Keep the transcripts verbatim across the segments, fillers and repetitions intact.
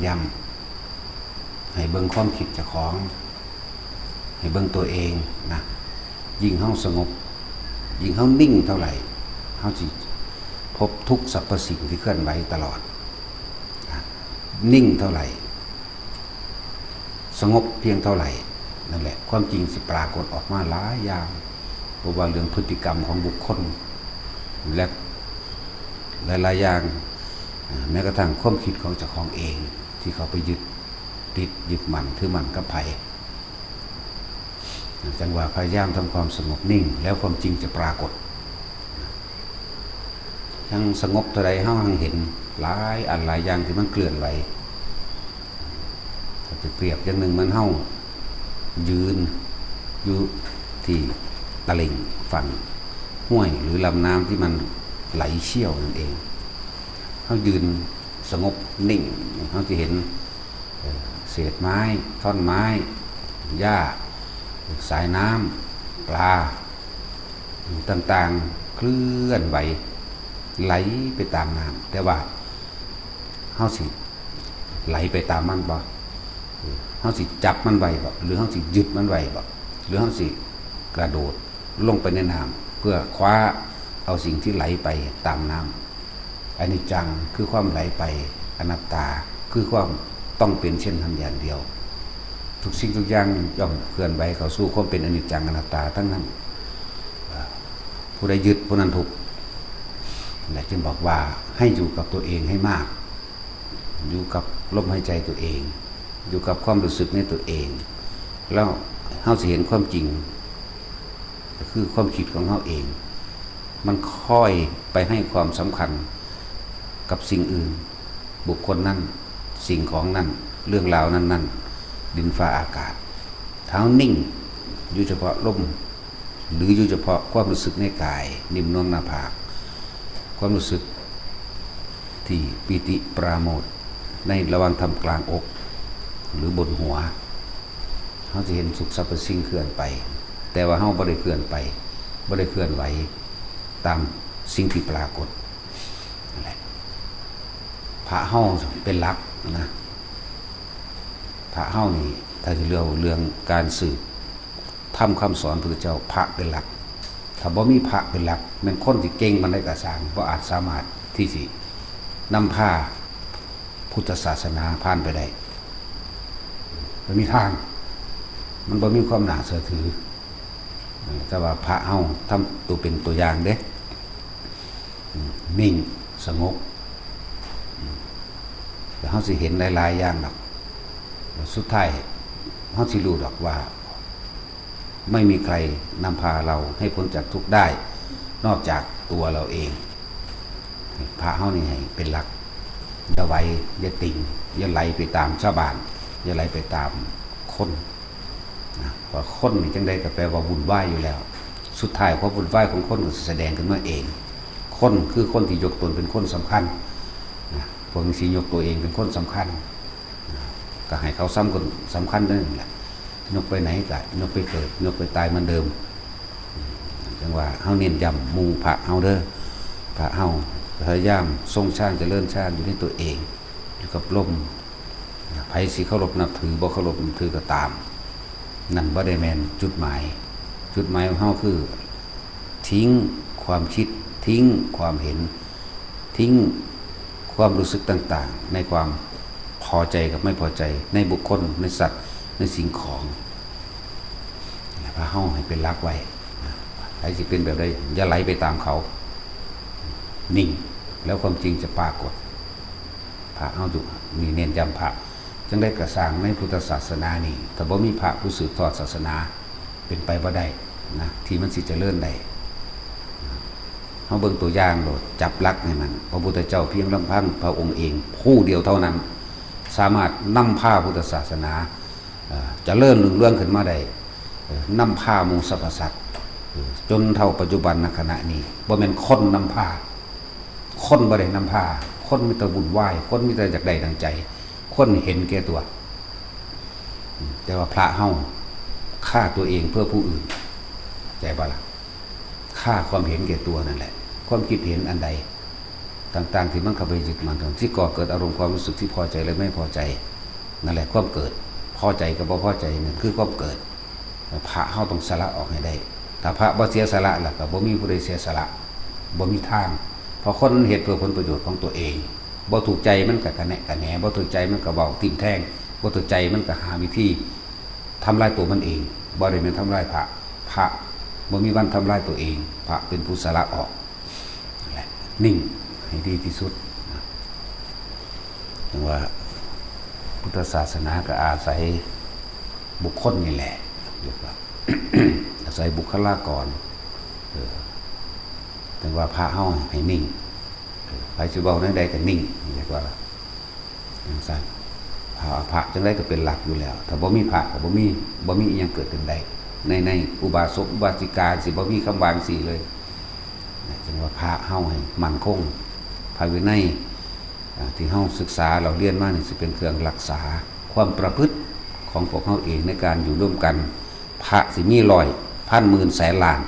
ย้ำให้เบิ่งความคิดเจ้าของ ให้เบิ่งตัวเองนะ ยิ่งเฮาสงบ ยิ่งเฮานิ่งเท่าไหร่ เฮาสิพบทุกสรรพสิ่งที่เคลื่อนไหวตลอดนะ นิ่งเท่าไหร่ สงบเพียงเท่าไหร่ นั่นแหละ ความจริงสิปรากฏออกมาหลายอย่าง เพราะว่าเรื่องพฤติกรรมของบุคคล และหลายๆอย่าง แม้กระทั่งความคิดของเจ้าของเอง ที่เขาไปยึดติดยึดมั่นถือมั่นกับไผ จังว่าพยายามทำความสงบนิ่ง แล้วความจริงจะปรากฏ ทั้งสงบเท่าใดเฮาทั้งเห็นหลายอันหลายอย่างที่มันเคลื่อนไหว ถ้าจะเปรียบอย่างหนึ่งเหมือนเฮายืนอยู่ที่ตลิ่งฝั่งห้วยหรือลำน้ำที่มันไหลเชี่ยวนั่นเอง เฮายืนสงบนิ่ง เฮาจะเห็น เอ่อ เศษไม้ ท่อนไม้ หญ้า สายน้ำ ปลา ต่างๆ เคลื่อนไหว ไหลไปตามน้ำ แต่ว่าเฮาสิไหลไปตามมันบ่ เฮาสิจับมันไว้บ่ หรือเฮาสิยึดมันไว้บ่ หรือเฮาสิกระโดดลงไปในน้ำ เพื่อคว้าเอาสิ่งที่ไหลไปตามน้ำ อนิจจังคือความไหลไป อนัตตาคือความต้องเป็นเช่นนั้นอย่างเดียว ทุกสิ่งทุกอย่างย่อมเคลื่อนไหวเข้าสู่ความเป็นอนิจจังอนัตตาทั้งนั้น ผู้ใดยึดผู้นั้นทุกข์ และจึงบอกว่าให้อยู่กับตัวเองให้มาก อยู่กับลมหายใจตัวเอง อยู่กับความรู้สึกในตัวเอง แล้วเฮาสิเห็นความจริง ก็คือความคิดของเฮาเอง มันค่อยไปให้ความสำคัญกับสิ่งอื่น บุคคลนั้น สิ่งของนั้น เรื่องราวนั้นๆ ดินฟ้าอากาศ ถ้าเฮานิ่งอยู่เฉพาะลม หรืออยู่เฉพาะความรู้สึกในกาย นิ่มนวลหน้าผาก ความรู้สึกที่ปีติปราโมทย์ในระหว่างท่ามกลางอก หรือบนหัว เฮาจะเห็นทุกสรรพสิ่งเคลื่อนไป แต่ว่าเฮาบ่ได้เคลื่อนไป บ่ได้เคลื่อนไหวตามสิ่งที่ปรากฏ นั่นแหละ พระเฮาเป็นหลักนะ พระเฮานี่ ถ้าสิเรื่อง เรื่องการสืบธรรมคำสอนพุทธเจ้า พระเป็นหลัก ถ้าบ่มีพระเป็นหลัก แม่นคนสิเก่งปานใดก็ซ่าง บ่อาจสามารถที่สินำพาพุทธศาสนาผ่านไปได้ บ่มีทาง มันบ่มีความน่าเชื่อถือ แต่ว่าพระเฮาทำตัวเป็นตัวอย่างเด้ อืม นิ่ง สงบ อืม แล้วเฮาสิเห็นหลายๆอย่างดอก แล้วสุดท้ายเฮาสิรู้ดอกว่า ไม่มีใครนำพาเราให้พ้นจากทุกข์ได้ นอกจากตัวเราเอง พระเฮานี่ให้เป็นหลัก อย่าไหว อย่าติ่ง อย่าไหลไปตามชาวบ้าน อย่าไหลไปตามคน นะ ว่าคนนี่จังใดก็แปลว่าวุ่นวายอยู่แล้ว สุดท้ายความวุ่นวายของคนก็สิแสดงขึ้นมาเอง คนคือคนที่ยกตนเป็นคนสำคัญ นะ พวกนี้สิยกตัวเองเป็นคนสำคัญ นะ ก็ให้เขาสำคัญ สำคัญนั่นแหละ ยกไปไหนก็ยกไปเกิด ยกไปตายเหมือนเดิม จังว่าเฮาเน้นย้ำหมู่พระเฮาเด้อ พระเฮาพยายามทรงฌานเจริญฌานอยู่ในตัวเอง อยู่กับลม ไผสิเคารพนับถือบ่เคารพนับถือก็ตาม นั่นบ่ได้แม่นจุดหมาย จุดหมายของเฮาคือ ทิ้งความคิด ทิ้งความเห็น ทิ้งความรู้สึกต่างๆ ในความพอใจกับไม่พอใจ ในบุคคล ในสัตว์ ในสิ่งของ พระเฮาให้เป็นหลักไว้ ไผสิเป็นแบบใด อย่าไหลไปตามเขา นิ่ง แล้วความจริงจะปรากฏ พระเฮาอยู่ นี่เน้นย้ำพระ จังใดก็ซ่างในพุทธศาสนานี่ ถ้าบ่มีพระผู้สืบทอดศาสนา เป็นไปบ่ได้นะ ที่มันสิเจริญได้ เฮาเบิ่งตัวอย่างโลด จับหลักให้มัน พระพุทธเจ้าเพียงลำพังพระองค์เองผู้เดียวเท่านั้น สามารถนำพาพุทธศาสนา เอ่อ เจริญรุ่งเรืองขึ้นมาได้ เอ่อ นำพาหมู่สรรพสัตว์ เอ่อ จนเท่าปัจจุบันณขณะนี้ บ่แม่นคนนำพา คนบ่ได้นำพา คนมีแต่วุ่นวาย คนมีแต่อยากได้ดังใจ คนเห็นแก่ตัว แต่ว่าพระเฮาฆ่าตัวเองเพื่อผู้อื่น ใจบ่ล่ะ ฆ่าความเห็นแก่ตัวนั่นแหละ ความคิดเห็นอันใด ต่างๆ ที่มันเข้าไปยึดมั่น ที่ก่อเกิดอารมณ์ความรู้สึกที่พอใจและไม่พอใจ นั่นแหละความเกิด พอใจกับบ่พอใจนั่นคือความเกิด พระเฮาต้องสละออกให้ได้ ถ้าพระบ่เสียสละล่ะ ก็บ่มีผู้ใดเสียสละ บ่มีทาง เพราะคนเฮ็ดเพื่อผลประโยชน์ของตัวเอง บ่ถูกใจมันก็กระแนะกระแหน บ่ถูกใจมันก็เว้าทิ่มแทง บ่ถูกใจมันก็หาวิธีทำลายตัวมันเอง บ่ได้แม่นทำลายพระ พระบ่มีวันทำลายตัวเอง พระเป็นผู้สละออก นั่นแหละ นิ่งให้ดีที่สุดนะ ถึงว่าพุทธศาสนาก็อาศัยบุคคลนี่แหละ เรียกว่า อาศัยบุคลากร เออ ถึงว่าพระเฮาให้นิ่ง เออ ไผสิเว้าแนวใดก็นิ่ง เรียกว่าจังซั่น พระ พระจังใดก็เป็นหลักอยู่แล้ว ถ้าบ่มีพระก็บ่มี บ่มีอิหยังเกิดขึ้นได้ ใน ในอุบาสกอุบาสิกาสิบ่มีคำว่าจังซี้เลย นะ จึงว่าพระเฮาให้มั่นคง พระวินัย อ่า ที่เฮาศึกษาเราเรียนมานี่สิเป็นเครื่องรักษาความประพฤติของพวกเฮาเองในการอยู่ร่วมกัน พระสิมีร้อย พัน หมื่น แสน ล้าน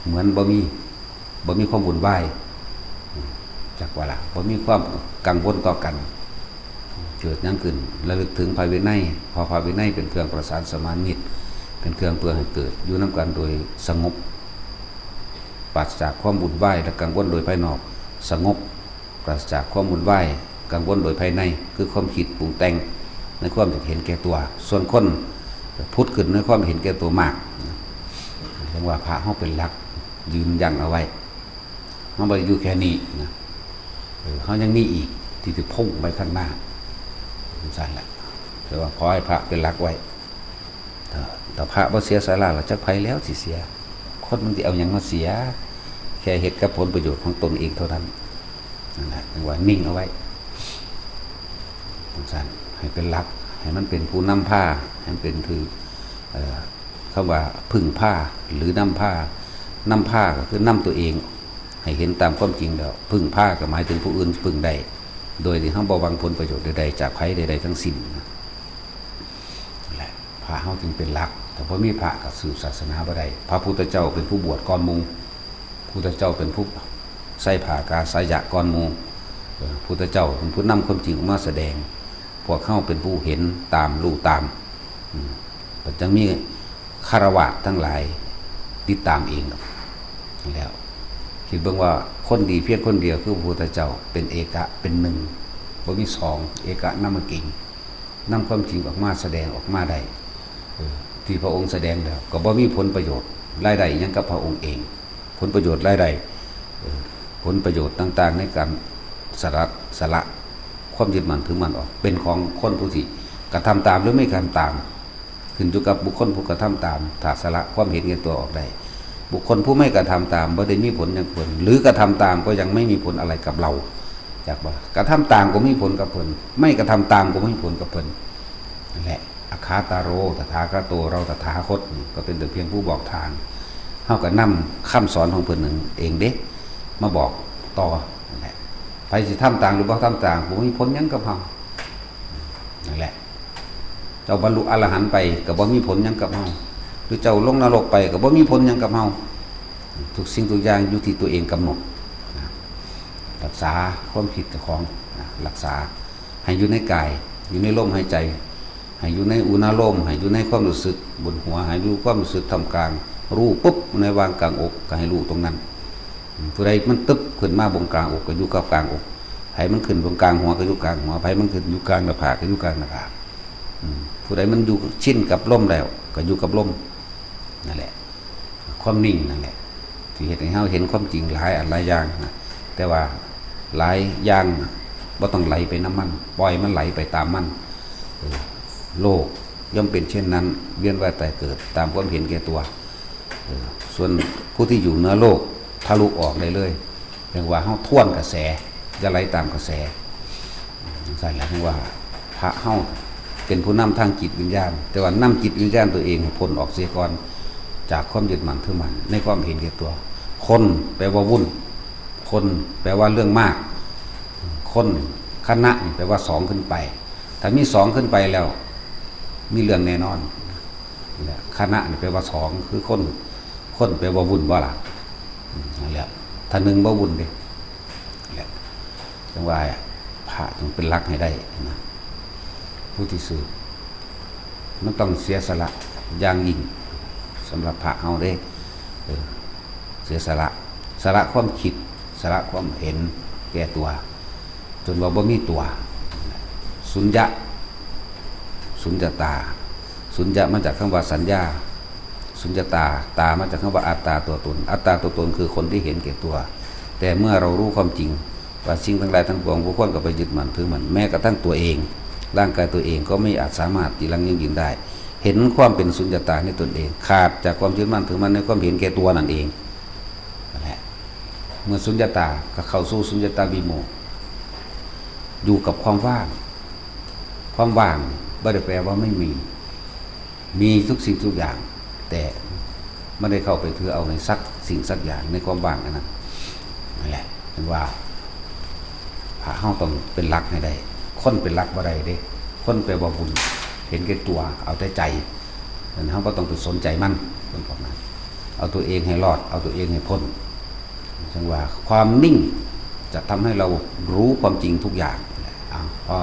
เหมือนบ่มี บ่มีความวุ่นวาย จักว่าล่ะ บ่มีความกังวลต่อกัน เกิดหยังขึ้น ระลึกถึงพระวินัย เพราะพระวินัยเป็นเครื่องประสานสมานมิตร เป็นเครื่องเพื่อให้เกิดอยู่นำกันโดยสงบ ปราศจากความวุ่นวายและกังวลโดยภายนอก สงบ ปราศจากความวุ่นวาย กังวลโดยภายใน คือความคิดปรุงแต่งในความเห็นแก่ตัว ส่วนคนผุดขึ้นในความเห็นแก่ตัวมาก เรียกว่าพระเฮาเป็นหลักยืนยันเอาไว้ เฮาบ่ได้อยู่แค่นี้นะ เออ เฮายังมีอีกที่สิพุ่งไปข้างหน้า จังซั่นแหละ แต่ว่าขอให้พระเป็นหลักไว้ ถ้า ถ้าพระบ่เสียสละล่ะ จักไผแล้วสิเสีย คนมันสิเอาหยังมาเสีย แค่เฮ็ดกับผลประโยชน์ของตนเองเท่านั้น นั่นแหละ เรียกว่านิ่งเอาไว้ จังซั่น ให้เป็นหลัก ให้มันเป็นผู้นำพา ให้มันเป็นถือ เอ่อ คำว่าพึ่งพา หรือนำพา นำพาก็คือนำตัวเอง ให้เห็นตามความจริงแล้ว พึ่งพาก็หมายถึงผู้อื่นพึ่งได้ โดยที่เฮาบ่หวังผลประโยชน์ใดๆ จากไผใดๆ ทั้งสิ้นนะ นั่นแหละ พระเฮาจึงเป็นหลัก ถ้าบ่มีพระก็สืบศาสนาบ่ได้ พระพุทธเจ้าเป็นผู้บวชก่อนหมู่ พุทธเจ้าเป็นผู้ใส่ผ้ากาสายะก่อนหมู่ เอ่อ พุทธเจ้าเป็นผู้นำความจริงออกมาแสดง พวกเฮาเป็นผู้เห็นตาม รู้ตาม อืม ก็จังมีฆราวาสทั้งหลายติดตามเองดอก แล้ว คิดเบิ่งว่าคนดีเพียงคนเดียวคือพระพุทธเจ้า เป็นเอกะ เป็นหนึ่ง บ่มีสอง เอกะนามกิง นำความจริงออกมาแสดงออกมาได้ เออ ที่พระองค์แสดงแล้ว ก็บ่มีผลประโยชน์รายได้หยังกับพระองค์เอง ผลประโยชน์รายได้ เออ ผลประโยชน์ต่างๆ ในการสละ สละความยึดมั่นถือมั่นออก เป็นของคนผู้ที่กระทำตามหรือไม่กระทำตาม ขึ้นอยู่กับบุคคลผู้กระทำตาม ถ้าสละความเห็นแก่ตัวออกได้ บุคคลผู้ไม่กระทำตามบ่ได้มีผลหยังกับเพิ่น หรือกระทำตามก็ยังไม่มีผลอะไรกับเรา จักบ่ กระทำตามก็มีผลกับเพิ่น ไม่กระทำตามก็มีผลกับเพิ่น นั่นแหละ อัคคาตาโร ตถาคโต เราตถาคตนี่ก็เป็นแต่เพียงผู้บอกทาง เฮาก็นำคำสอนของเพิ่นนั่นเองเด้ มาบอกต่อ นั่นแหละ ไผสิทำตามหรือบ่ทำตาม บ่มีผลหยังกับเฮา นั่นแหละ เจ้าบรรลุอรหันต์ไปก็บ่มีผลหยังกับเฮา หรือเจ้าลงนรกไปก็บ่มีผลหยังกับเฮา ทุกสิ่งทุกอย่างอยู่ที่ตัวเองกำหนดนะ รักษาความคิดเจ้าของนะ รักษาให้อยู่ในกาย อยู่ในลมหายใจ ให้อยู่ในอุณาโลม ให้อยู่ในความรู้สึกบนหัว ให้รู้ความรู้สึกท่ามกลาง รู้ปุ๊บในวางกลางอกก็ให้รู้ตรงนั้น ผู้ใดมันตึบขึ้นมาบนกลางอกก็อยู่กับกลางอก ไผมันขึ้นบนกลางหัวก็อยู่กลางหัว ไผมันขึ้นอยู่กลางหน้าผากก็อยู่กลางหน้าผาก อืม ผู้ใดมันอยู่ชินกับลมแล้วก็อยู่กับลม นั่นแหละ ความนิ่งนั่นแหละ ที่เฮ็ดให้เฮาเห็นความจริงหลายอันหลายอย่างนะ แต่ว่าหลายอย่างบ่ต้องไหลไปนำมัน ปล่อยมันไหลไปตามมัน เออ โลกย่อมเป็นเช่นนั้น เวียนว่ายตายเกิดตามความเห็นแก่ตัว เออ ส่วนผู้ที่อยู่เหนือโลกทะลุออกได้เลย เรียกว่าเฮาทวนกระแส อย่าไหลตามกระแส จังซั่นแหละ เรียกว่าพระเฮาเป็นผู้นำทางจิตวิญญาณ แต่ว่านำจิตวิญญาณตัวเองให้พ้นออกเสียก่อน จากความยึดมั่นถือมั่นในความเห็นแก่ตัว คนแปลว่าวุ่น คนแปลว่าเรื่องมาก คน คณะนี่แปลว่าสองขึ้นไป ถ้ามีสองขึ้นไปแล้ว มีเรื่องแน่นอน นี่แหละ คณะนี่แปลว่าสอง คือคน คนแปลว่าวุ่นบ่ล่ะ อืม นั่นแหละ ถ้าหนึ่งบ่วุ่นเด้ นั่นแหละ จั่งว่าพระต้องเป็นหลักให้ได้นะ ผู้ที่สืบ มันต้องเสียสละอย่างยิ่งสำหรับพระเฮาเด้ เออ เสียสละ สละความคิด สละความเห็นแก่ตัว จนว่าบ่มีตัว สุญญะ สุญญตา สุญญะมาจากคำว่าสัญญา สุญญตา ตามาจากคำว่าอัตตาตัวตน อัตตาตัวตนคือคนที่เห็นแก่ตัว แต่เมื่อเรารู้ความจริงว่าสิ่งทั้งหลายทั้งปวงบ่ควรกับไปยึดมั่นถือมั่น แม้กระทั่งตัวเอง ร่างกายตัวเองก็ไม่อาจสามารถจีรังยั่งยืนได้ เห็นความเป็นสุญญตาในตนเอง ขาดจากความยึดมั่นถือมั่นในความเห็นแก่ตัวนั่นเอง นั่นแหละ เมื่อสุญญตาก็เข้าสู่สุญญตาวิโมกข์ อยู่กับความว่าง ความว่างบ่ได้แปลว่าไม่มี มีทุกสิ่งทุกอย่าง แต่ไม่ได้เข้าไปถือเอาในสักสิ่งสักอย่างในความว่างอันนั้น นั่นแหละ เห็นว่า พระเฮาต้องเป็นหลักให้ได้ คนเป็นหลักบ่ได้เด้ คนแปลว่าบุญ เห็นแก่ตัว เอาแต่ใจ นั้นเฮาบ่ต้องไปสนใจมัน คนพวกนั้น เอาตัวเองให้รอด เอาตัวเองให้พ้น จั่งว่าความนิ่งจะทำให้เรารู้ความจริงทุกอย่าง เอา พอ